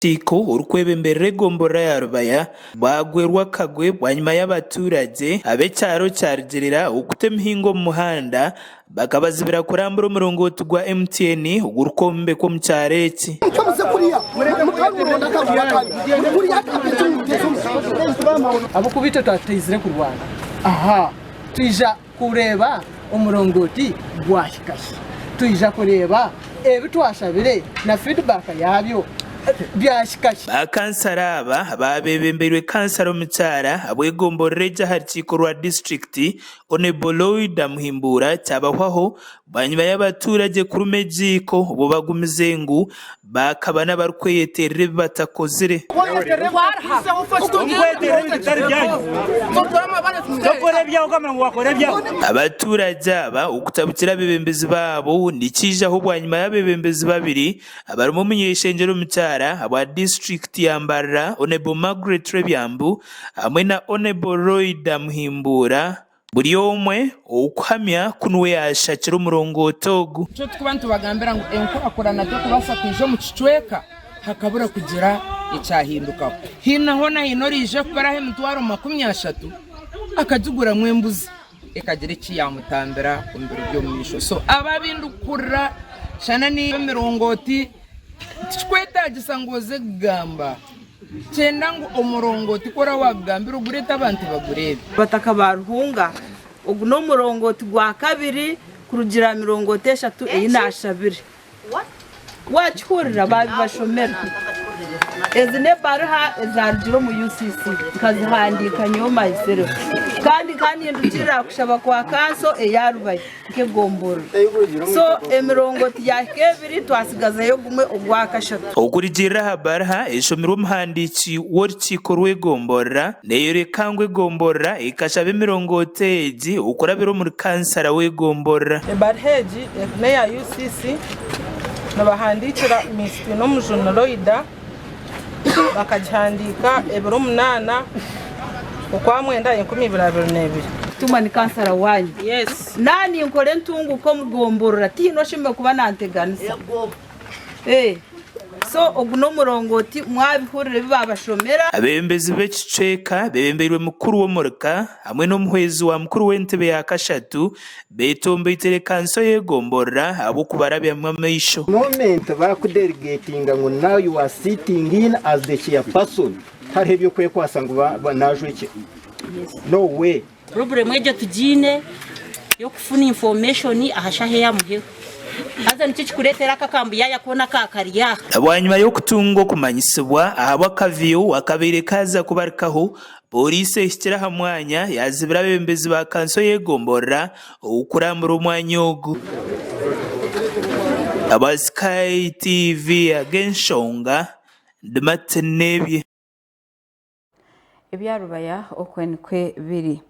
Orukiiko orikwebemberera egomborora ya Rubaya bwagwerwa akagwe bwanyima y'abaturagye ab'ekyaro kya Rugyerera okuta emihingo omu muhanda bakabazibira kurambura omurongooti gwa MTN ogurikwombekwa omu kyaro eki. Ahabw'okuba itwe twaba tutaizire kurwana aha, twija kureeba omurongooti gwahika hi, twija kureeba ebi twashabire na feedback yaabyo byahika hi. Ba kansara aba abaabebembeirwe kansara omukyara ahabw'egomborora egi aha rukiiko rwa disiturikiti, Hon. Loida Muhimbuura kyabahwaho bwanyima y'abaturagye kuruma egiiko obwo bagumize ngu Baakaba n'abarikweyeterera ebi batakozire. Abaturagye aba okutabukira abeebembezi baabo nikiijaho bwanyima y'abeebembezi babiri abarimu omuny'eishengyero omukyara ahabwa disiturikiti ya Mbarara Hon. Margaret Rwebyambu hamwe na Hon. Loida Muhimbuura Buri omwe ow'okuhamya ku niwe yaashakire omurongooti ogu. Nikyo turikuba nitubagambira ngu enkurakurana terikubaasa kwija omu kicweka hakabura kugira ekyahindukaho. Haine hoona haine oraija kukora aha emitwaro 30 akagiguramu embuzi ekagira eki yaamutambira omu biro by'omumaisho. So abo abu ndikuhurira shana n'emirongooti tikikwetaagisa ngu oze kugamba. Kyenda ngu omurongooti ku oraba waagugambire ogureete abantu bagureebe. Abataka ba Ruhunga, Ogu n'omurongooti gwa kabiri kurugiirira aha mirongooti eshatu ei naashabire. Waakihurira baabibashomera. Ezi n'ebaruha ezaarugire omu UCC nkazihandiika nyowe myself kandi nkaba nindugiirira aha kushaba kwa kanso eya Rubaya. nk'egomborora. So emirongooti yaahika ebiri twasigazayo gumwe ogwakashatu. Okurugiirira aha baruha eshomirwe omuhandiiki w'orukiiko rw'egomborora neeyoreka ngu egomborora ekashaba emirongooti egi okurabira omuri kansara w'egomborora. Ebaruha egi n'eya UCC nibahandiikira Miss Twinomujuni Loida bakagihandiika ebiro munaana Okwamwenda 2022. Tuma ni kansara wanyu. Naaba ninkora entunguka omu gomborora tihaine oshemereire kuba nanteganisa. So ogu n'omurongooti mwabihurira ebi babashomera. Abeebembezi b'ekicweka beebembeirwe mukuru w'omurika hamwe n'omuhwezi wa mukuru w'entebe ya kashatu beetomboitere kanso y'egomborora ahabw'okubarabyamu amaisho. Moment baakudelegatinga ngu now you are sitting in as the chairperson Tihariho eby'okwekwatsa ngu naajwekye. No way. Purobulemu egyo tugiine y'okufuna information aha shaaha eya muheru. Haza nikyo kikureetera aka akambuyaaya koona aka kari aha. Bwanyima y'okutunga okumanyisibwa ahabw'akavuyo akabaire kaaza kubarikaho, Pooriisi ehikire aha mwanya yaazibira abeebembezi ba kanso y'egomborora okurambura omwanya ogu. Aba Sky TV ag'enshonga Ndi Martin Nebye. Ebya Rubaya okwe nikwe biri.